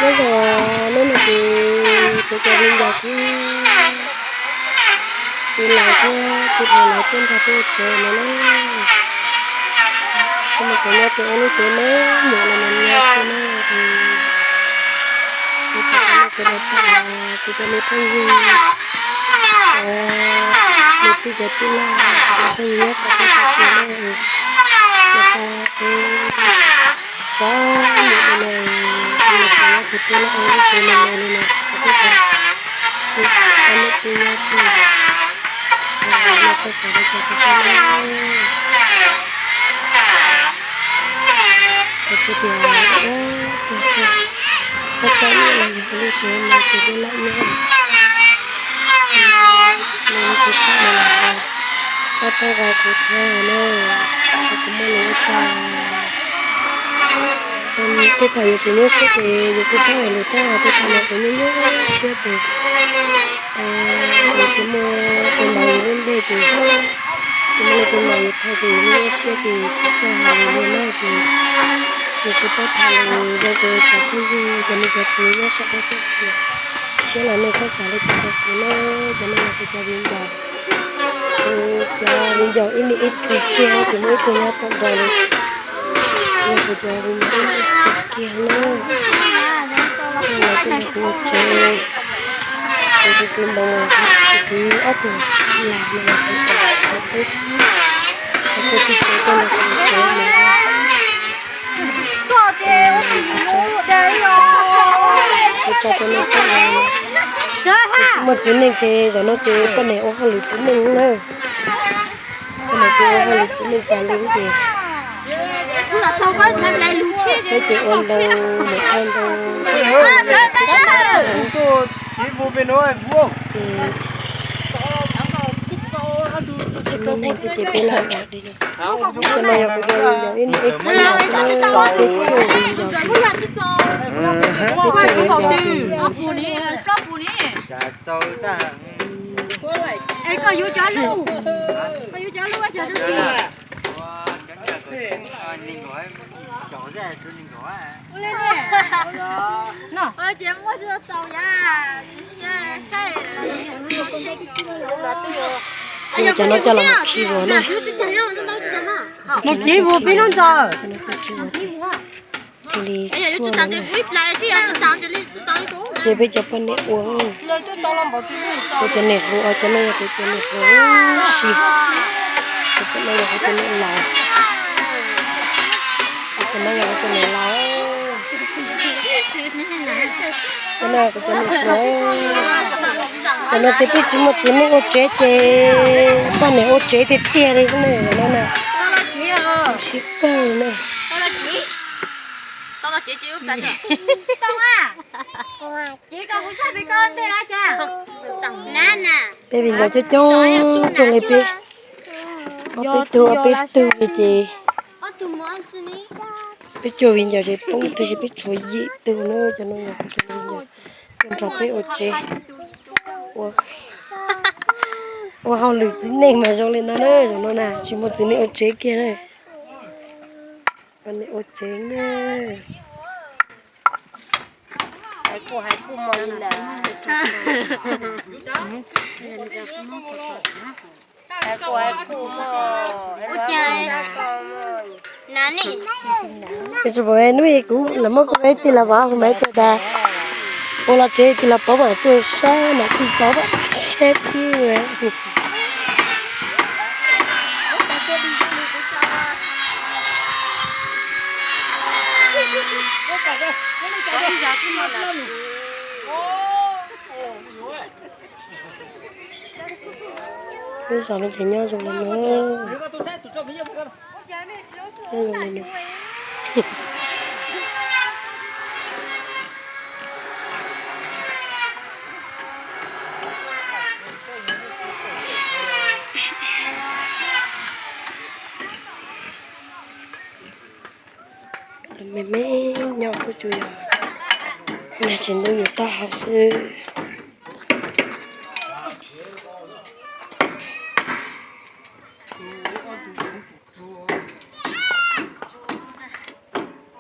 Nyob zoo, hnub no ces kuv cov viv ncaus thiab txiv laus thiab txiv laus lawv tuaj nrog peb ua tsev no na. Kuv mus tsev nyob ces ua lub tsev me nyuam los mas nyob xwb na. Kuv cov me sawv daws tag, kuv cov me phooj ywg, me tij cov tij laug, cov phooj ywg nyob qhov twg tag ces na, noj qab peb txom nyem li no, kuv los tsev nyob ces peb los ua lub tsev me me li no, peb cov poj niam peb nyob xwb. Yog txhob xav li cas rau peb na. Kuv tsis tias ua tiag xwb, peb txom nyem los yog ua lub tsev no ces peb lam nyob. Nws tsis txhob mus los, pab txhawb nqa kuv thiab na, kom kuv muaj lus ua tsaug. Tej thaum yuav tsis muaj siab ces yus kuj paub hais lus tau, tej thaum no kuv nyuaj nyuaj siab ces yus tsis muaj tus ntaus yus lub npe ces tsis muaj leej twg ntaus yus thaij ces yus nyuaj nyuaj siab ces tsis txawj hais lus li na ces yus kuj paub tham lus zoo rau cov phooj ywg cov niam cov txiv nyob sab teb chaws tias siab los nej txhob xav li cas rau kuv na, cov no yog kuv cov viv ncaus, kuv cov viv ncaus ib niam ib txiv kiag ces muaj ib tug nyob tom nraud li. Yog kuv cov viv ncaus ib niam ib txiv kiag na. Lawv tuaj nrog kuv ua tsev, kuv tus kwv npoo, kuv kwv ob tug lam no los kuv tus kwv, kuv tus kwv tij tsev tuaj nrog kuv ua tsev no. Kuv tso rau nej paub, kuv tsis muaj txiv neej ces zaum no ces poj niam ua hauj lwm txiv neej na. Poj niam ces ua hauj lwm txiv neej tas li ces peb ces ua ntoo, mus thauj ntoo. Ces tsis muaj neeg thiab ces peb lam ua li no. Cov no yog kuv cov viv ncaus ib niam ib txiv, peb cuag viv ncaus, peb cuag viv ncaus. Cov no coj los mus khi vos na. Mus khi vos peb lub ntxawg. Cia li tshuaj no na. Ces peb cov poj niam ua, kuv cov niam hluas, cov no yog kuv cov niam hluas si, cov no yog kuv cov niam laus, cov no yog kuv cov niam laus. Cov no kuv cov niam hluas. Cov no ces peb tsis muaj txiv neej ua tsev ces poj niam ua tsev tiag tiag li ne, cov no na. Sib kawg ne. Peb viv ncaus coob coob cuag li peb, ob peb tug ob peb tug li ces peb cuag viv ncaus ces poob twg ces peb tshuav yim tug na. Cov no yog kuv cov viv ncaus tuaj nrog peb ua tsev, ua hauj lwm txiv neej mas zoo li no na. Zaum no na tsis muaj txiv neej ua tsev kiag na, poj niam ua tsev na. Ua cas na ne? Hnub kuv los muab kuv me tij los vov, kuv me tij tas, ua los tsev tij los paub mas tuaj saib mas tij paub sab tib. Lub zos no ces nyob zoo li no, nyob zoo li no. Me me nyob xwb tsuas yog nag tsis ntuj yus taub hau xwb.